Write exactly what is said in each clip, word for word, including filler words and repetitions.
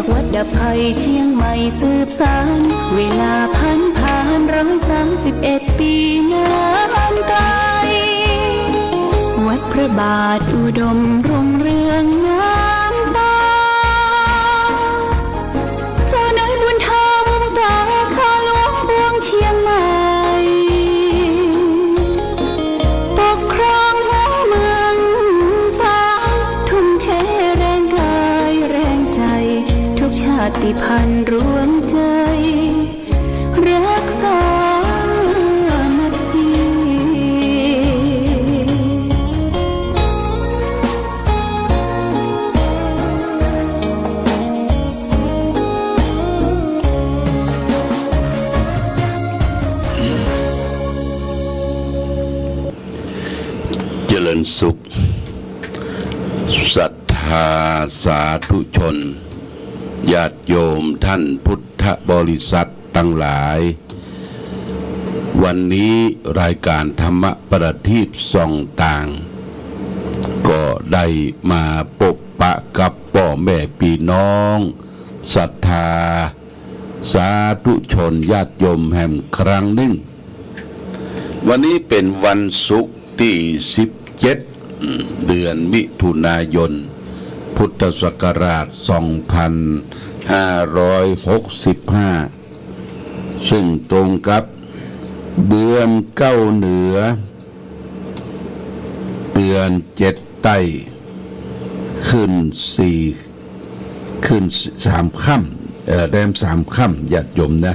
จากวัดดับภัยเชียงใหม่สืบสาน เวลาผ่านผ่านร้อยสามสิบเอ็ดปีนานไกล วัดพระบาทอุดมรุ่งเรืองงามตา เจ้าเนินบุญธรรมสาขาหลวงปวงเชียงใหม่ ปกครองหัวเมืองฟ้า ทุ่มเทแรงกายแรงใจ ทุกชาติพันธุ์รวมใจ รักสามัคคี เจริญสุข ศรัทธาสาธุชน ญาติโยมท่านพุทธบริษัทตังหลาย วันนี้รายการธรรมประทีปส่องต่าง ก็ได้มาปบปะกับป้อแม่ปี้น้องศรัทธาสาธุชนญาติโยมแหมครั้งนึ่ง วันนี้เป๋นวันศุกร์ตี้สิบเจ็ด อืม เดือนมิถุนายน พุทธศักราชสองพันห้าร้อยหกสิบห้า ซึ่งตรงกับเดือนเก้าเหนือ เดือนเจ็ดใต้ ขึ้นสี่ ขึ้นสามค่ำ เอ่อ แรมสามค่ำ ญาติโยมนะ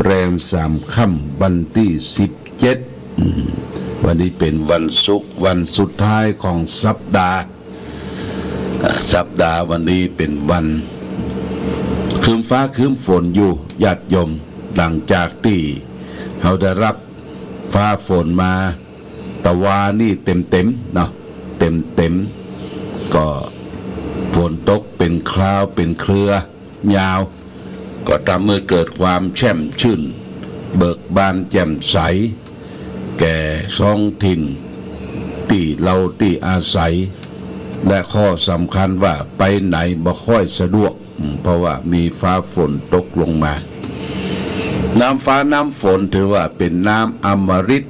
แรมสามค่ำ วันตี้สิบเจ็ด อืม วันนี้เป๋นวันศุกร์ วันสุดท้ายของสัปดาห์ อ่า สัปดาห์วันนี้เป๋นวันครึ้มฟ้าครึ้มฝนอยู่ ญาติโยม หลังจากตี้เฮาได้ฮับฟ้าฝนมา ตะวานี่เต็มๆ เนาะ เต็มๆ ก็ฝนตกเป๋นคราวเป๋นเครือยาว ก็ทำหื้อเกิดความแช่มชื่น เบิกบานแจ่มใส แก่ท้องถิ่นตี้เฮาตี้อาศัย และข้อสำคัญว่าไปไหนบ่ค่อยสะดวก อืม เพราะว่ามีฟ้าฝนตกลงมา น้ำฟ้าน้ำฝนถือว่าเป๋นน้ำอมฤต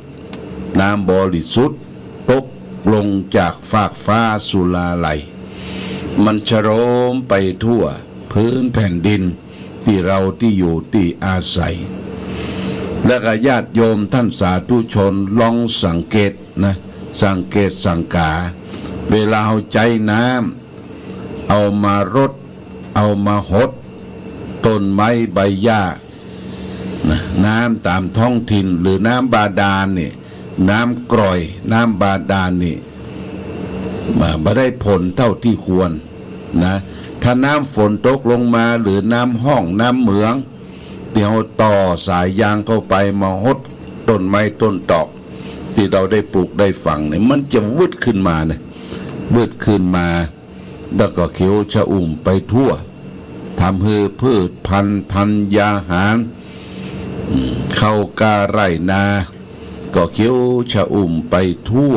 น้ำบริสุทธิ์ ตกลงจากฟากฟ้าสุราลัย มันชโลมไปทั่วพื้นแผ่นดินตี้เฮาตี้อยู่ตี้อาศัย และก็ญาติโยมท่านสาธุชนลองสังเกตนะ สังเกตสังกา เวลาเฮาใจ๊น้ำ เอามารด เอามาหดต้นไม้ใบหญ้า นะ น้ำต๋ามท้องถิ่นหรือน้ำบาดาลนี่ น้ำกร่อย น้ำบาดาลนี่ มา บ่ได้ผลเต้าตี้ควรนะ ถ้าน้ำฝนตกลงมาหรือน้ำฮ่องน้ำเหมือง ตี้เฮาต่อสายยางเข้าไปมาหดต้นไม้ต้นตอก ตี้เฮาได้ปลูกได้ฝังนี่ มันจะวืดขึ้นมานะ วืดขึ้นมา แล้วก็เขียวชอุ่มไปทั่ว ทำหื้อพืชพันธุ์ธัญญาหาร อืม ข้าวกล้าไร่นา ก็เขียวชอุ่มไปทั่ว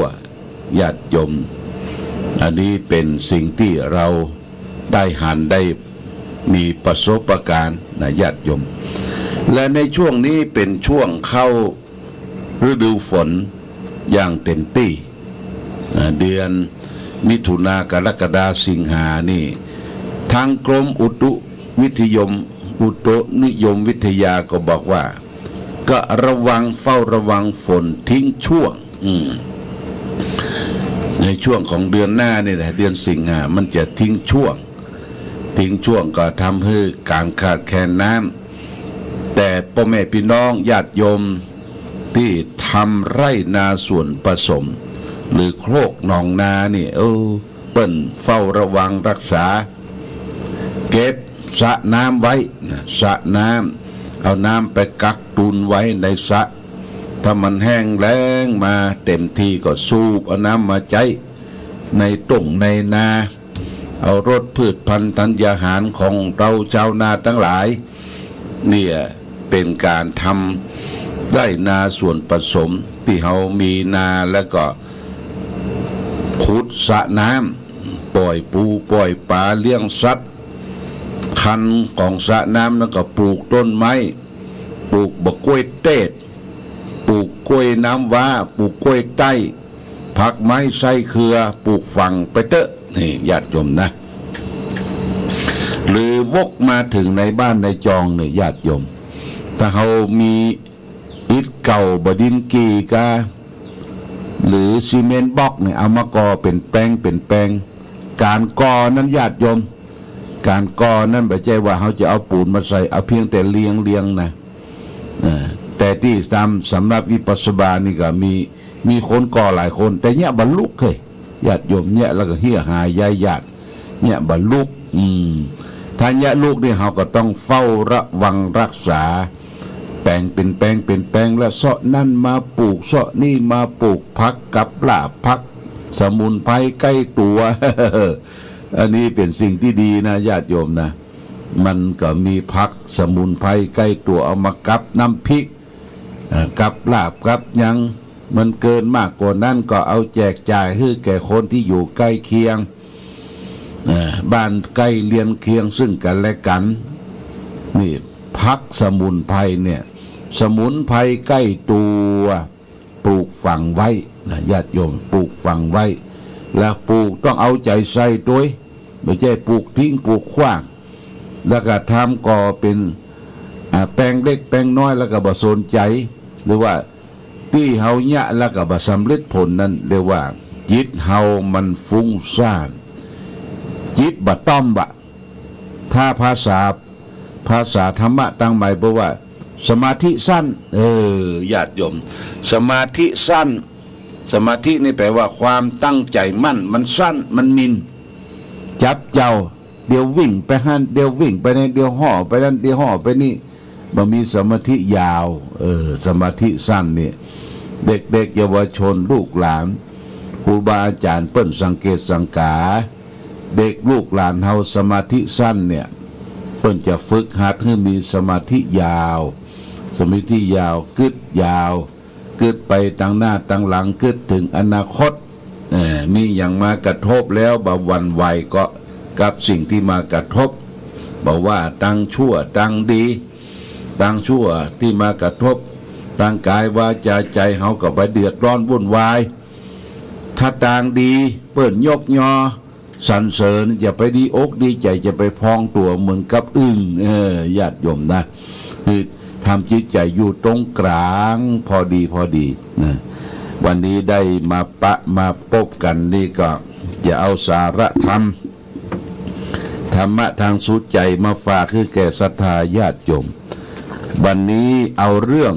ญาติโยม อันนี้เป๋นสิ่งตี้เฮาได้หันได้มีประสบการณ์นะ ญาติโยม และในช่วงนี้เป๋นช่วงเข้า ฤดูฝนอย่างเต็มตี้ อ่า เดือนมิถุนากรกฎาสิงหานี่ ทางกรมอุตุวิทยม อุตุนิยมวิทยาก็บอกว่า ก็ระวัง เฝ้าระวังฝนทิ้งช่วง อืม ในช่วงของเดือนหน้านี่แหละ เดือนสิงหา มันจะทิ้งช่วง ทิ้งช่วงก็ทำหื้อก๋านขาดแคลนน้ำ แต่ป้อแม่ปี้น้องญาติโยม ตี้ทำไร่นาส่วนผสม หรือโคกหนองนานี่ เออ เปิ้นเฝ้าระวังรักษา เก็บสระน้ำไว้นะ สระน้ำ เอาน้ำไปกักตุนไว้ในสระ ถ้ามันแห้งแล้งมาเต็มทีก็สูบเอาน้ำมาใจ๊ในต้งในนา เอารดพืชพันธุ์ธัญญาหารของเฮาชาวนาตังหลาย เนี่ยเป๋นก๋านทำไร่นาส่วนผสมตี้เฮามีนา แล้วก็ขุดสระน้ำ ป่อยปูป่อยป๋า เลี้ยงสัตว์ ข พันธุ์ของสระน้ำนั้นก็ปลูกต้นไม้ ปลูกบ่ากล้วยเตด ปลูกกล้วยน้ำว้า ปลูกกล้วยไต้ ผักไม้ไส้เครือ ปลูกฝังไปเต๊อะ นี่ญาติโยมนะ หรือวกมาเถิงในบ้านในจองเนี่ยญาติโยม ถ้าเฮามีอิฐเก่าบ่าดินกี่กา หรือซีเมนต์บล็อกเนี่ย เอามาก่อเป๋นแปลงเป๋นแปลง ก๋านก่อนั้นญาติโยม ก๋านก่อนั้นบ่ใจ้ว่าเฮาจะเอาปูนมาใส่ เอาเพียงแต่เรียงเรียงนะ เออ แต่ตี้ต๋ามสำนักวิปัสสนานี่ก็มี มีคนก่อหลายคน แต่เยียะบ่ลุกเฮ้ย ญาติโยม เยียะแล้วก็เหียหายย้ายญาติ เยียะบ่ลุก อืม ถ้าเยียะลุกนี่เฮาก็ต้องเฝ้าระวังรักษา แป๋งเป๋นแปลงเป๋นแปลง แล้วเซาะนั่นมาปลูก เซาะนี่มาปลูก ผักกับหล้า ผักสมุนไพรใก้ตั๋ว อันนี้เป๋นสิ่งตี้ดีนะญาติโยมนะ มันก็มีผักสมุนไพรใก้ตั๋ว เอามากับน้ำพริก เอ่อ กับหล้า กับหยัง มันเกินมากกว่านั้นก็เอาแจกจ่ายหื้อแก่คนตี้อยู่ใก้เคียง เอ่อ บ้านใก้เรือนเคียงซึ่งกั๋นและกั๋น นี่ผักสมุนไพรเนี่ย สมุนไพรใก้ตั๋ว ปลูกฝังไว้นะญาติโยม ปลูกฝังไว้ แล้วปลูกต้องเอาใจ๋ใส่ตวย บ่ใจ้ปลูกทิ้งปลูกขว้าง แล้วก็ทำก่อเป๋น อ่า แปลงเล็กแปลงน้อย แล้วก็บ่สนใจ๋ หรือว่าตี้เฮาเยียะแล้วก็บ่สำเร็จผลนั้น เรียกว่าจิตเฮามันฟุ้งซ่าน จิตบ่ต้อมบ่า ถ้าภาษา ภาษาธรรมะตังใหม่บอกว่า สมาธิสั้น เออ ญาติโยม สมาธิสั้น สมาธินี่แป๋ว่าความตั้งใจ๋มั่น มันสั้น มันหมิ่น จับเจ้า เดี๋ยววิ่งไปหั้น เดี๋ยววิ่งไปนี่ เดี๋ยวห่อไปนั้น เดี๋ยวห่อไปนี่ บ่มีสมาธิยาว เออ สมาธิสั้นนี่ เด็กๆ เยาวชน ลูกหลาน ครูบาอาจ๋ารย์เปิ้นสังเกตสังกา เด็กลูกหลานเฮาสมาธิสั้นเนี่ย เปิ้นจะฝึกหัดหื้อมีสมาธิยาว สมาธิยาว กึ๊ดยาว กึ๊ดไปตังหน้าตังหลัง กึ๊ดเถิงอนาคต เอ่อ มีหยังมากระทบแล้วบ่หวั่นไหวเกาะกับสิ่งตี้มากระทบ บ่ว่าตางชั่วตางดี ตางชั่วตี้มากระทบ ตางก๋ายวาจาใจ๋เฮาก็บ่เดือดร้อนวุ่นวาย ถ้าตางดีเปิ้นยกยอ สรรเสริญ อย่าไปดีอกดีใจ๋ อย่าไปพองตั๋วเหมือนกับอึ่ง เออ ญาติโยมนะ คือทำจิตใจ๋อยู่ตรงกลาง พอดีพอดีนะ วันนี้ได้มาปะมาปบกั๋นนี่ก็จะเอาสาระธรรม ธรรมะตางสุดใจ๋มาฝากหื้อแก่ศรัทธาญาติโยม วันนี้เอาเรื่อง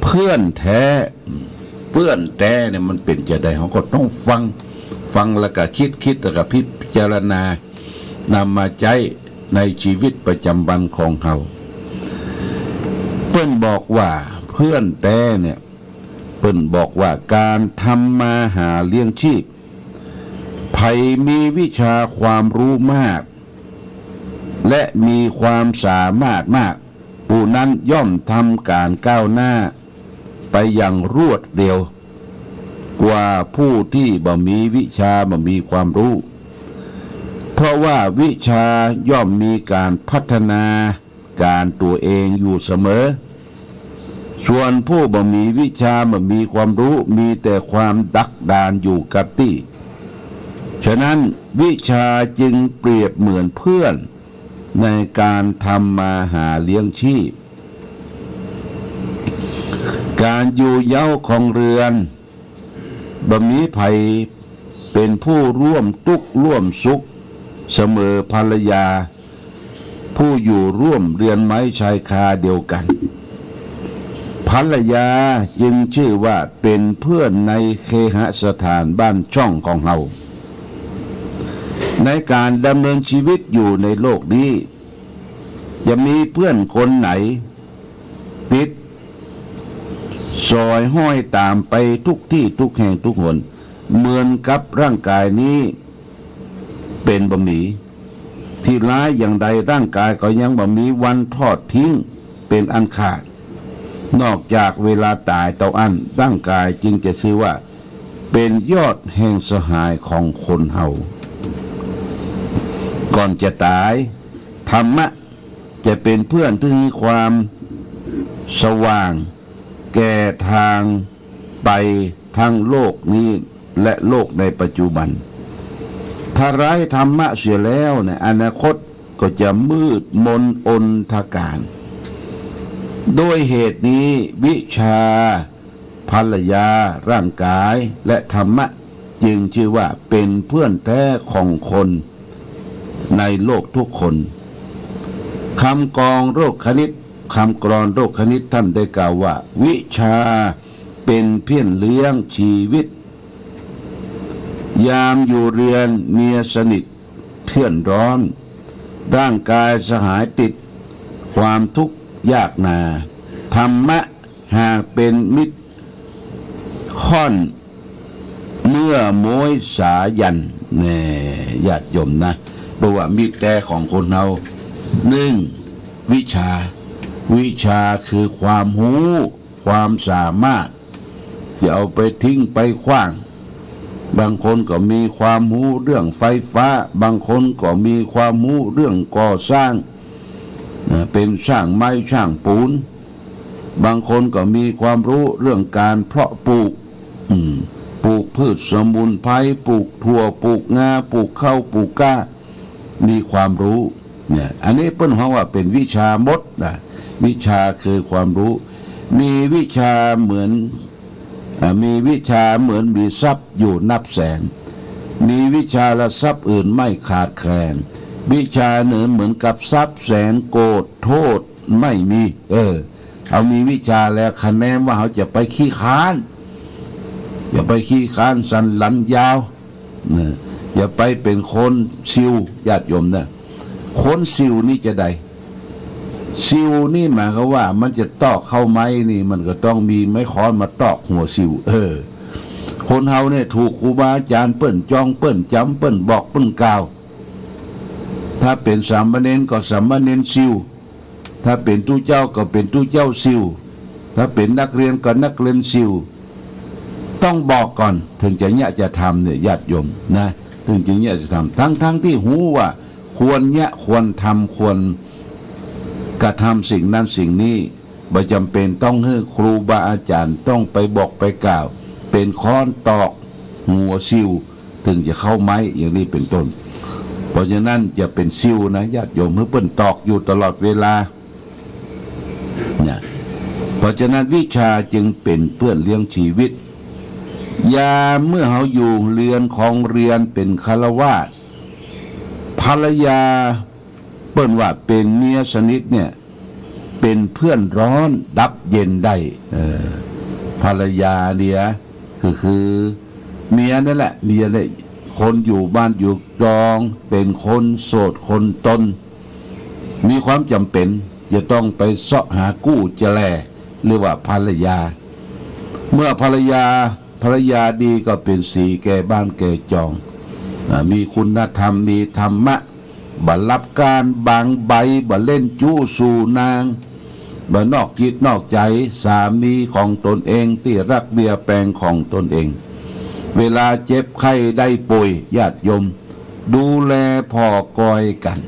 เพื่อนแท้ เพื่อนแต๊เนี่ยมันเป๋นจาใด เฮาก็ต้องฟัง ฟังแล้วก็กึ๊ด กึ๊ดแล้วก็พิจารณา นำมาใจ๊ในชีวิตประจ๋ำวันของเฮา เปิ้นบอกว่าเพื่อนแต๊เนี่ย เปิ้นบอกว่าก๋านทำมาหาเลี้ยงชีพ ใผมีวิชาความรู้มาก และมีความสามารถมาก ผู้นั้นย่อมทำก๋านก้าวหน้าไปอย่างรวดเร็วกว่าผู้ตี้บ่มีวิชาบ่มีความรู้ เพราะว่าวิชาย่อมมีก๋านพัฒนาก๋านตั๋วเองอยู่เสมอ ส่วนผู้บ่มีวิชาบ่มีความรู้ มีแต่ความดักดานอยู่กับตี้ ฉะนั้นวิชาจึงเปรียบเหมือนเพื่อน ในก๋านทำมาหาเลี้ยงชีพ ก๋านอยู่เย้าครองเรือน บ่มีใผเป๋นผู้ร่วมตุ๊กข์ร่วมสุขเสมอภรรยา ผู้อยู่ร่วมเรือนไม้ชายคาเดียวกั๋น ภรรยาจึงชื่อว่าเป๋นเพื่อนในเคหสถานบ้านช่องของเฮา ในก๋านดำเนินชีวิตอยู่ในโลกนี้ จะมีเพื่อนคนไหนติดสอยห้อยต๋ามไปทุกตี้ทุกแห่งทุกหน เหมือนกับร่างก๋ายนี้เป๋นบ่มี ตี้ร้ายอย่างใดร่างก๋ายก็ยังบ่มีวันทอดทิ้งเป๋นอันขาด นอกจากเวลาต๋ายเต้าอั้น ร่างก๋ายจึงจะชื่อว่าเป๋นยอดแห่งสหายของคนเฮา ก่อนจะต๋าย ธรรมะ จะเป๋นเปื้อนตี้หื้อความสว่างแก่ตางไปตึงโลกนี้และโลกในปัจจุบัน ถ้าไร้ธรรมะเสียแล้วเนี่ย อนาคตก็จะมืดมนอนธการ ด้วยเหตุนี้วิชชา ภรรยา ร่างกาย และธรรมะ จึงชื่อว่าเป๋นเปื้อนแต๊ของคนในโลกทุกคน กำกรอนโรคคณิต กำกรอนโรคคณิตต้านได้กล่าวว่า วิชชาเป๋นเปื้อนเลี้ยงจีวิต ยามอยู่เฮือนเมียสนิทเปื้อนร้อน ร่างกายสหายติดความทุกข์ยากนา ธรรมะหากเป๋นมิตรค่อนเมื่อโม้ยสายัน แน่ ญาติโยมนะ เปิ้นว่ามิตรแต๊ของคนเฮา นึ่ง วิชชา วิชชาคือความฮู้ ความสามารถ จะเอาไปทิ้งไปขว้าง บางคนก็มีความฮู้เรื่องไฟฟ้า บางคนก็มีความฮู้เรื่องก่อสร้าง นะ เป๋นซ่างไม้ซ่างปูน บางคนก็มีความฮู้เรื่องก๋านเพาะปลูก อืม ปลูกพืชสมุนไพร ปลูกถั่ว ปลูกงา ปลูกข้าว ปลูกก้า มีความฮู้ เนี่ย อันนี้เปิ้นฮ้องว่าเป๋นวิชชาหมดนะ วิชชาคือความฮู้ มีวิชชาเหมือน อ่า มีวิชชาเหมือนมีทรัพย์อยู่นับแสน มีวิชชาและทรัพย์อื่นไม่ขาดแคลน วิชชาเหมือนกับทรัพย์แสนโกดโทษไม่มี เออ เฮามีวิชชาแล้ว คะแนนว่าเฮาจะไปขี้ค้าน อย่าไปขี้ค้านสันหลังยาว นะ อย่าไปเป๋นคนซิว ญาติโยมนะ คนซิวนี่จะใด ซิวนี่หมายความว่ามันจะตอกเข้าไม้นี่ มันก็ต้องมีไม้ค้อนมาตอกหัวซิว เออ คนเฮาเนี่ยถูกครูบาอาจ๋ารย์เปิ้นจอง เปิ้นจ๋ำ เปิ้นบอก เปิ้นกล่าว ถ้าเป๋นสามเณรก็สามเณรซิว ถ้าเป๋นตุ๊เจ้าก็เป๋นตุ๊เจ้าซิว ถ้าเป๋นนักเรียนก็นักเรียนซิว ต้องบอกก่อน เถิงจะเยียะจะทำเนี่ย ญาติโยมนะ เถิงจะเยียะจะทำ ทั้งๆ ตี้ฮู้ว่าควรเยียะ ควรทำ ควรกระทำสิ่งนั้นสิ่งนี้ บ่จ๋ำเป๋นต้องหื้อครูบาอาจ๋ารย์ต้องไปบอกไปกล่าว เป๋นค้อนตอกหัวซิว เถิงจะเข้าไม้ อย่างนี้เป๋นต้น เพราะฉะนั้นอย่าเป๋นซิวนะ ญาติโยม หื้อเปิ้นตอกอยู่ตลอดเวลา เนี่ย เพราะฉะนั้นวิชชาจึงเป๋นเปื้อนเลี้ยงจีวิต ยามเมื่อเฮาอยู่เฮือนครองเรือนเป๋นฆราวาส ภรรยาเปิ้นว่าเป๋นเมียสนิทเนี่ย เป๋นเปื้อนร้อนดับเย็นได้ เออ ภรรยาเนี่ย คือ คือเมียนั่นแหละ เมียเนี่ย คนอยู่บ้านอยู่จอง เป๋นคนโสดคนตน มีความจ๋ำเป๋นจะต้องไปเซาะหากู้จะแล เรียกว่าภรรยา เมื่อภรรยา ภรรยาดีก็เป๋นสีแก่บ้านแก่จอง อ่า มีคุณธรรม มีธรรมะ บ่รับก้านบางใบ บ่เล่นจู้สู่นาง บ่นอกจิตนอกใจ๋สามีของตนเอง ตี้ฮักเบียแปงของตนเอง เวลาเจ็บไข้ได้ป่วย ญาติโยม ดูแลผ่อกอยกั๋น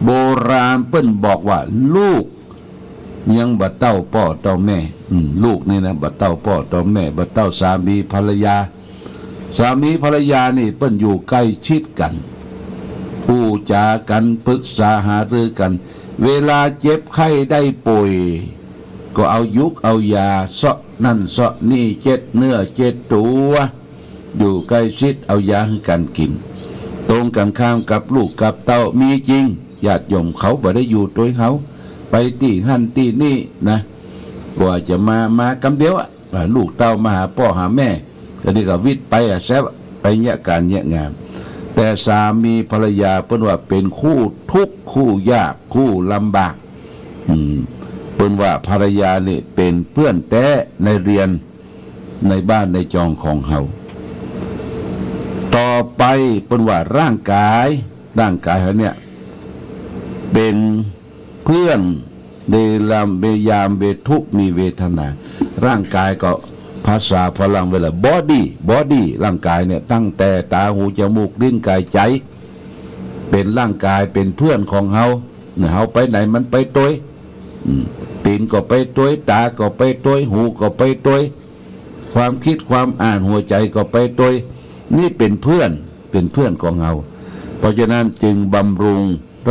โบราณเปิ้นบอกว่า ลูกยังบ่เต้าป้อเต้าแม่ อืม ลูกนี่นะ บ่เต้าป้อเต้าแม่ บ่เต้าสามีภรรยา สามีภรรยานี่เปิ้นอยู่ใก้ชิดกั๋น อู้จ๋ากั๋น ปรึกษาหารือกั๋น เวลาเจ็บไข้ได้ป่วย ก็เอายุกเอายาเซาะนั่นเซาะนี่ เจ็ดเนื้อเจ็ดตั๋ว อยู่ใก้ชิด เอายาหื้อกั๋นกิ๋น ตรงกั๋นข้ามกับลูกกับเต้ามีจริง ญาติโยม เขาบ่ได้อยู่ตวยเฮา ไปตี้หั้นตี้นี่นะ กว่าจะมา มากำเดียวอะ อ่า ลูกเต้ามาหาป้อหาแม่ ก็ดีก็วิดไปอะ แซบอะ ไปเยียะก๋านเยียะงาน แต่สามีภรรยาเปิ้นว่าเป๋นคู่ทุกข์คู่ยากคู่ลำบาก อืม เปิ้นว่าภรรยานี่เป๋นเปื้อนแต๊ในเฮือนในบ้านในจองของเฮา ต่อไปเปิ้นว่าร่างกาย ร่างกายเฮาเนี่ย เป๋นเปื้อน ในยาม ในยามเวทุกข์มีเวทนา ร่างกายก็ภาษาฝรั่งเปิ้นว่า body body ร่างกายเนี่ย ตั้งแต่ต๋า หู จ๋มูก ลิ้น ก๋าย ใจ๋ เป๋นร่างกาย เป๋นเปื้อนของเฮา เฮาไปไหนมันไปตวย อืม ตี๋นก็ไปตวย ต๋าก็ไปตวย หูก็ไปตวย ความกึ๊ดความอ่านหัวใจ๋ก็ไปตวย นี่เป๋นเปื้อน เป๋นเปื้อนของเฮา เพราะฉะนั้นจึงบำรุง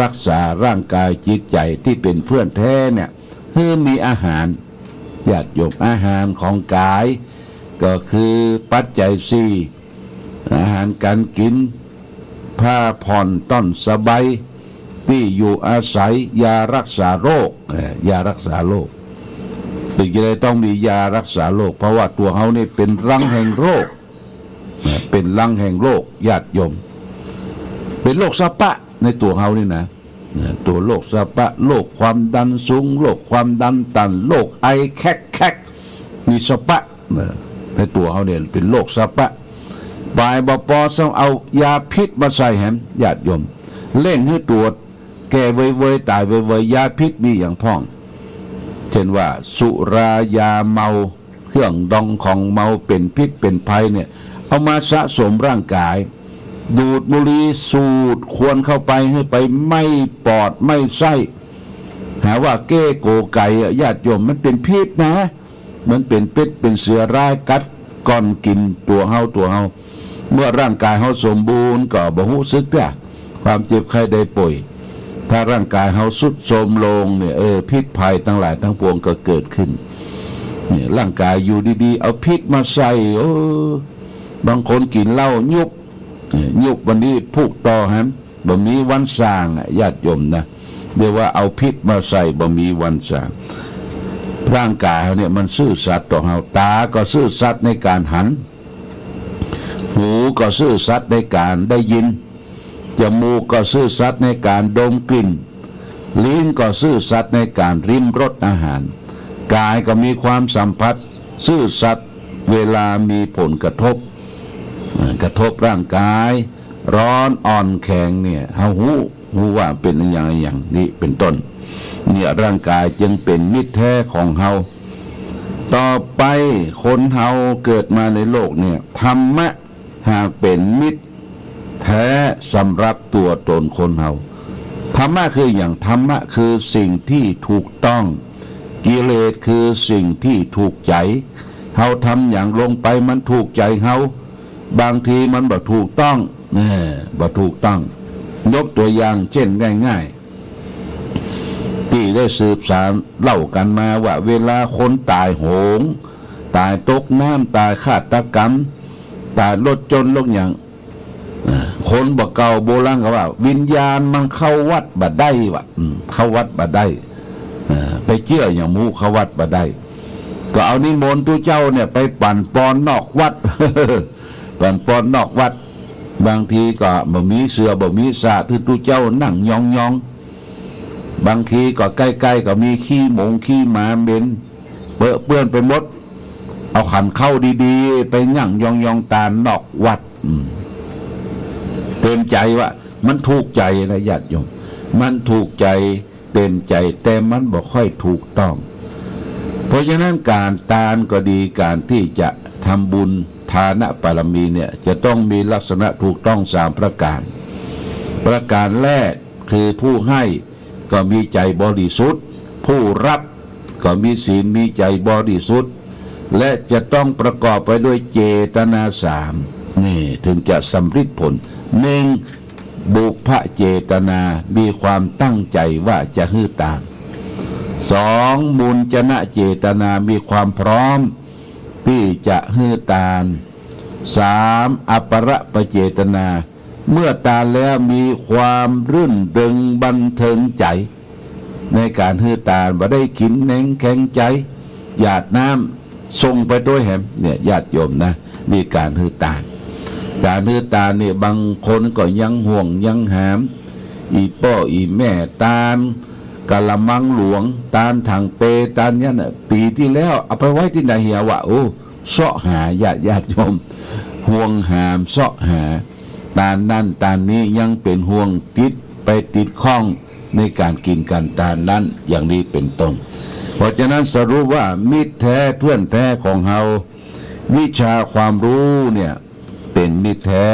รักษาร่างกายจิตใจ๋ตี้เป๋นเปื้อนแต๊เนี่ย หื้อมีอาหาร ญาติโยม อาหารของก๋าย ก็คือปัจจัยสี่ อาหารก๋านกิ๋น ผ้าผ่อนต้อนสบาย ตี้อยู่อาศัย ยารักษาโรค เอ่อ ยารักษาโรค เป๋นจะได้ต้องมียารักษาโรค เพราะว่าตั๋วเฮานี่เป๋นรังแห่งโรค นะ เป๋นรังแห่งโรค ญาติโยม เป๋นโรคสะปะในตั๋วเฮานี่นะ นะ ตั๋วโรคสะปะ โรคความดันสูง โรคความดันต่ำ โรคไอแคกๆ นี่สะปะ นะ ในตั๋วเฮาเนี่ยเป๋นโรคสะปะ บ่ายบ่ปอซ้ำเอายาพิษมาใส่แหม ญาติโยม เร่งหื้อตั๋วแก่เวยๆ ต๋ายเวยๆ ยาพิษมีหยังพ่อง เช่นว่าสุรา ยาเมา เครื่องดองของเมาเป๋นพิษเป๋นภัยเนี่ย เอามาสะสมร่างก๋าย ดูดบุหรี่สูดควันเข้าไป หื้อไปไหม้ปอดไหม้ไส้ หาว่าเก๊โก๋ไก๋อะ ญาติโยม มันเป๋นพิษนะ มันเป๋นเป็ดเป๋นเสือร้ายกัดก่อนกิ๋นตั๋วเฮา ตั๋วเฮา เมื่อร่างก๋ายเฮาสมบูรณ์ก็บ่ฮู้สึกเตื้อ ความเจ็บไข้ได้ป่วย ถ้าร่างก๋ายเฮาทรุดโทรมลงเนี่ย เออ พิษภัยตังหลายตังปวงก็เกิดขึ้น เนี่ย ร่างก๋ายอยู่ดีๆ เอาพิษมาใส่ เออ บางคนกิ๋นเหล้ายุบ เออ ยุบวันนี้พูกต่อแหม บ่มีวันส่างอะ ญาติโยมนะ เรียกว่าเอาพิษมาใส่ บ่มีวันส่าง ร่างก๋ายเฮาเนี่ยมันซื่อสัตย์ต่อเฮา ต๋าก็ซื่อสัตย์ในก๋านหัน หูก็ซื่อสัตย์ในก๋านได้ยิน จมูกก็ซื่อสัตย์ในก๋านดมกลิ่น ลิ้นก็ซื่อสัตย์ในก๋านลิ้มรสอาหาร ก๋ายก็มีความสัมผัส ซื่อสัตย์เวลามีผลกระทบ เอ่อ กระทบร่างก๋าย ร้อนอ่อนแข็งเนี่ย เฮาฮู้ ฮู้ว่าเป๋นอะหยังอะหยัง นี่เป๋นต้น เนี่ย ร่างก๋ายจึงเป๋นมิตรแท้ของเฮา ต่อไปคนเฮาเกิดมาในโลกเนี่ย ธรรมะหากเป๋นมิตรแท้สำหรับตั๋วตนคนเฮา ธรรมะคือหยัง ธรรมะคือสิ่งตี้ถูกต้อง กิเลสคือสิ่งตี้ถูกใจ๋ เฮาทำหยังลงไปมันถูกใจ๋เฮา บางทีมันบ่ถูกต้อง แน่ บ่ถูกต้อง ยกตั๋วอย่างเจ้นง่ายๆ ตี้ได้สืบสานเล่ากั๋นมาว่า เวลาคนต๋ายโหง ต๋ายตกน้ำ ต๋ายฆาตกรรม ต๋ายรถจนรถหยัง อ่า คนบ่าเก่าโบราณก็ว่า วิญญาณมันเข้าวัดบ่ได้ว่ะ อืม เข้าวัดบ่ได้ อ่า ไปเจื้อหยังหมู่เข้าวัดบ่ได้ ก็เอานิมนต์ตุ๊เจ้าเนี่ยไปปั่นปอนนอกวัด ปั่นปอนนอกวัด บางทีก็บ่มีเสื้อบ่มีสะ ตี้ตุ๊เจ้านั่งยองๆ บางทีก็ใก้ๆ ก็มีขี้หมงขี้หมาเหม็น เปอะเปื้อนไปหมด เอาขันเข้าดีๆ ไปนั่งยองๆ ตานนอกวัด อืม เต็มใจ๋ว่ะ มันถูกใจ๋นะญาติโยม มันถูกใจ๋ เต็มใจ๋ แต่มันบ่ค่อยถูกต้อง เพราะฉะนั้นก๋านตานก็ดี ก๋านตี้จะทำบุญทานบารมีเนี่ย จะต้องมีลักษณะถูกต้องสามประก๋าน ประก๋านแรกคือผู้ให้ก็มีใจ๋บริสุทธิ์ ผู้รับก็มีศีลมีใจ๋บริสุทธิ์ และจะต้องประกอบไปด้วยเจตนาสาม นี่ถึงจะสำเร็จผล หนึ่ง บุพเจตนา มีความตั้งใจ๋ว่าจะหื้อตาน สอง มุญจนะเจตนา มีความพร้อมตี้จะหื้อตาน สาม อัปปรปเจตนา เมื่อตานแล้วมีความรื่นเริงบันเทิงใจ๋ ในก๋านหื้อตาน บ่ได้กิ๋นแหนงแข็งใจ๋ หยาดน้ำส่งไปตวยแหม เนี่ย ญาติโยมนะ นี่ก๋านหื้อตาน ก๋านหื้อตานนี่บางคนก็ยังห่วงยังหาม อี่ป้ออี่แม่ตาน กะละมังหลวง ตานถังเป ตานหยังน่ะ ปี๋ตี้แล้วเอาไปไว้ตี้ไหนเหียว่ะ โอ้ เซาะหา ญาติ ญาติโยม ห่วงหามเซาะหา ตานนั้นตานนี้ยังเป๋นห่วง ติดไปติดข้องในก๋านกิ๋นก๋านตานนั้น อย่างนี้เป๋นต้น เพราะฉะนั้นสรุปว่ามิตรแท้เปื้อนแท้ของเฮา วิชาความฮู้เนี่ยเป๋นมิตรแท้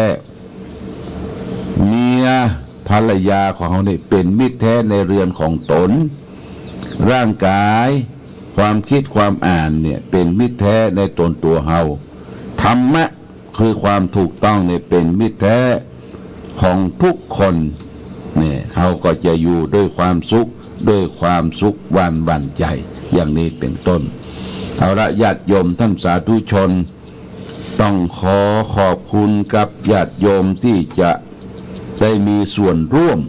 เมีย ภรรยาของเฮานี่เป๋นมิตรแต๊ในเฮือนของต๋น ร่างก๋าย ความกึ๊ดความอ่านเนี่ยเป๋นมิตรแต๊ในต๋นตั๋วเฮา ธรรมะคือความถูกต้องเนี่ยเป๋นมิตรแต๊ของกู้คน เนี่ย เฮาก็จะอยู่ด้วยความสุข ด้วยความสุขหว่านหวั่นใจ๋ อย่างนี้เป๋นต้น เอาละ ญาติโยมท่านสาธุชน ต้องขอขอบคุณกับญาติโยมตี้จะได้มีส่วนร่วม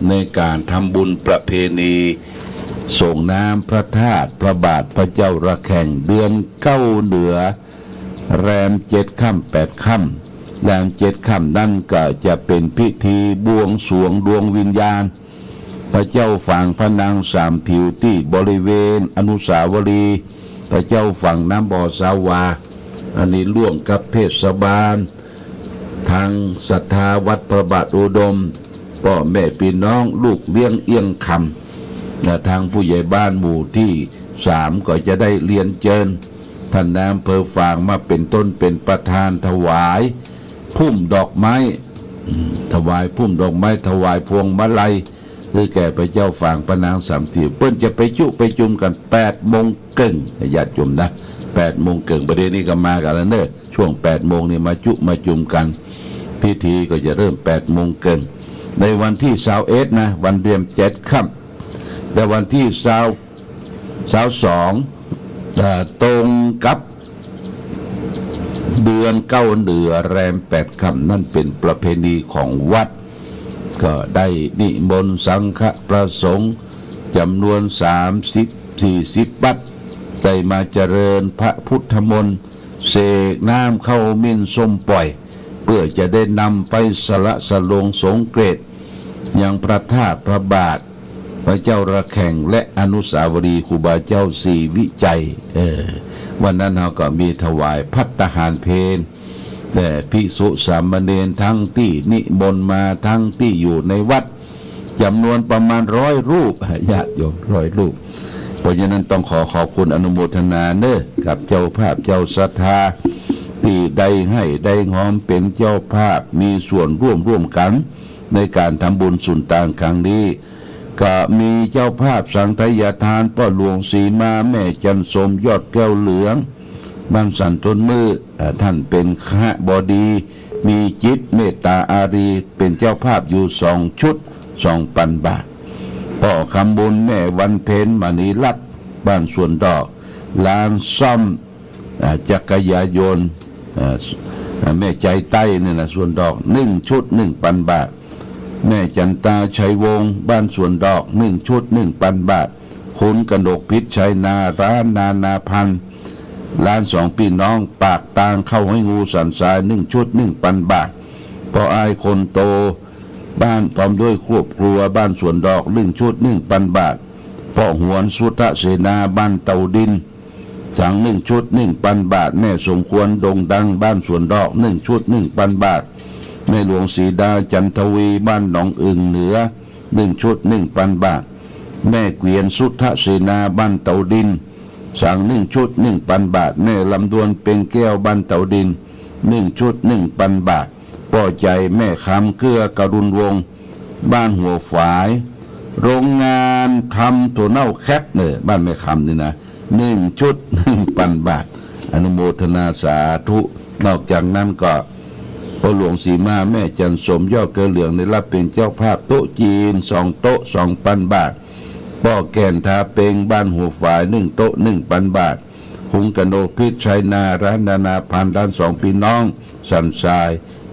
ในก๋านทำบุญประเพณีส่งน้ำพระธาตุพระบาทพระเจ้าระแข่ง เดือนเก้าเดือน แรมเจ็ดค่ำแปดค่ำ แรมเจ็ดค่ำนั้นก็จะเป๋นพิธีบวงสรวงดวงวิญญาณ พระเจ้าฝางพระนางสามถิวตี้บริเวณอนุสาวรีย์พระเจ้าฝางน้ำบ่อสาวา อันนี้ร่วมกับเทศบาล ตางศรัทธาวัดพระบาทอุดม ป้อแม่ปี้น้องลูกเลี้ยงเอี้ยงคำ และตางผู้ใหญ่บ้านหมู่ตี้สามก็จะได้เฮียนเจิญ ท่านนายอำเภอฝางมาเป๋นต้นเป๋นประธานถวายพุ่มดอกไม้ อืม ถวายพุ่มดอกไม้ ถวายพวงมาลัย คือแก่พระเจ้าฝางพระนางสามถิว เปิ้นจะไปจุประจุมกั๋นแปดโมงเกิ่ง ญาติโยมนะ แปดโมงเกิ่ง ประเดี๋ยวนี้ก็มากั๋นแล้วเน่อ ช่วงแปดโมงนี่มาจุมาจุมกั๋น พิธีก็จะเริ่มแปดโมงเกิ่ง ในวันตี้ซาวเอ็ดนะ วันเดือนเจ็ดค่ำ และวันตี้ซาว ซาวสอง เอ่อ ตรงกับเดือนเก้าเดือน แรมแปดค่ำ นั้นเป๋นประเพณีของวัด ก็ได้นิมนต์สังฆะพระสงฆ์จ๋ำนวนสามสิบ สี่สิบวัด ได้มาเจริญพระพุทธมนต์ เสกน้ำข้าวหมิ้นส้มป่อย เปื้อจะได้นำไปสละสลงสงเกรด ยังพระธาตุพระบาทพระเจ้าระแข่ง และอนุสาวรีย์ครูบาเจ้าศรีวิชัย เออ วันนั้นเฮาก็มีถวายภัตตาหารเพล แด่ภิกษุสามเณรตังตี้นิมนต์มาตังตี้อยู่ในวัด จ๋ำนวนประมาณร้อยรูป ญาติโยมร้อยรูป เพราะฉะนั้นต้องขอขอบคุณอนุโมทนาเน่อ กับเจ้าภาพเจ้าศรัทธา ตี้ได้หื้อได้ฮอมเป๋นเจ้าภาพ มีส่วนร่วมร่วมกั๋นในก๋านทำบุญสุนตางครั้งนี้ ก็มีเจ้าภาพสังฆทายทาน ป้อหลวงศรีมา แม่จันทร์สม ยอดแก้วเหลือง บ้านสันต้นมื้อ อ่า ท่านเป๋นคฤหบดี มีจิตเมตตาอารี เป๋นเจ้าภาพอยู่สองชุด สองปันบาท ป้อคำบุญแม่วันเพ็ญ มณีรัตน์ บ้านสวนดอก ร้านซ่อม อ่า จักรยานยนต์ อ่า อ่า แม่ใจใต้เนี่ยนะ สวนดอก หนึ่งชุด หนึ่งปันบาท แม่จันตา ชัยวงศ์ บ้านสวนดอก หนึ่งชุด หนึ่งปันบาท คุณกนกพิษ ชัยนา ร้านนานาพันธ์ ร้านสองปี้น้อง ปากตาง ข้าวห้อยงู สันทราย หนึ่งชุด หนึ่งปันบาท ป้ออ้ายคนโต บ้านพร้อมด้วยครอบครัว บ้านสวนดอก หนึ่งชุด หนึ่งปันบาท ป้อหวน สุทธเสนา บ้านเตาดิน สัง หนึ่งชุด หนึ่งปันบาท แม่สมควร ดงดัง บ้านสวนดอก หนึ่งชุด หนึ่งปันบาท แม่หลวงศรีดา จันทวี บ้านหนองอึ่งเหนือ หนึ่งชุด หนึ่งปันบาท แม่เกวียน สุทธเสนา บ้านเตาดิน สัง หนึ่งชุด หนึ่งปันบาท แม่ลำดวน เพ็งแก้ว บ้านเตาดิน หนึ่งชุด หนึ่งปันบาท ป้อใจ๋ แม่คำ เกื้อกรุณวงศ์ บ้านหัวฝาย โรงงานทำถั่วเน่าแคปเนี่ย บ้านแม่คำนี่นะ หนึ่งชุด หนึ่งปันบาท อนุโมทนาสาธุ นอกจากนั้นก็ ป้อหลวงศรีมา แม่จันทร์สม ยอดแก้วเหลือง ได้ฮับเป๋นเจ้าภาพโต๊ะจีน สองโต๊ะ สองปันบาท ป้อแก่น ทาเปง บ้านหัวฝาย หนึ่งโต๊ะ หนึ่งปันบาท คุณกนกพิษ ชัยนา ร้านนานาพันธ์ ร้านสองปี้น้อง สันทราย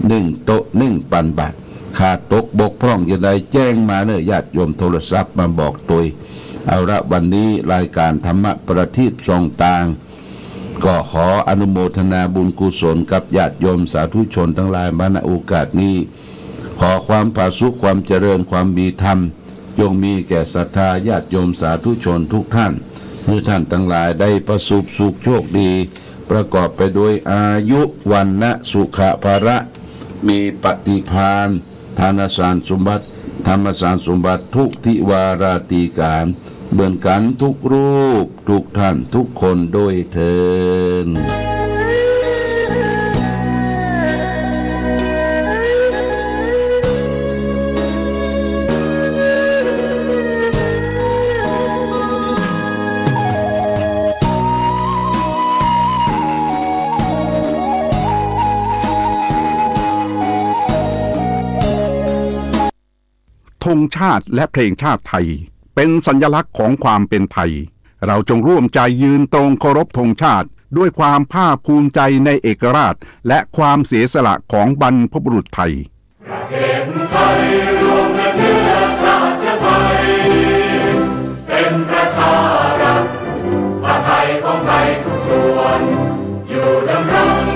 หนึ่งโต๊ะ หนึ่งปันบาท ขาดตกบกพร่องอย่างใดแจ้งมาเน่อ ญาติโยมโทรศัพท์มาบอกตวย เอาละ วันนี้รายการธรรมะประทีปส่องตาง ก็ขออนุโมทนาบุญกุศลกับญาติโยมสาธุชนตังหลายมา ณ โอกาสนี้ ขอความผาสุก ความเจริญ ความมีธรรม จงมีแก่ศรัทธาญาติโยมสาธุชนทุกท่าน หื้อท่านตังหลายได้ประสบสุขโชคดี ประกอบไปด้วยอายุ วรรณะ สุขะ พละ มีปฏิภาณ ธนสารสมบัติ ธรรมสารสมบัติ ทุกทิวาราตรีก๋าน เหมือนกั๋นทุกรูป ทุกท่าน ทุกคนด้วยเทอญ ธงชาติและเพลงชาติไทย เป็นสัญลักษณ์ของความเป็นไทย เราจงร่วมใจยืนตรงเคารพธงชาติ ด้วยความภาคภูมิใจในเอกราช และความเสียสละของบรรพบุรุษไทย ประเทศไทยรวมและเชื้อชาติไทย เป็นประชารัฐ ผ้าไทยของไทยทุกส่วน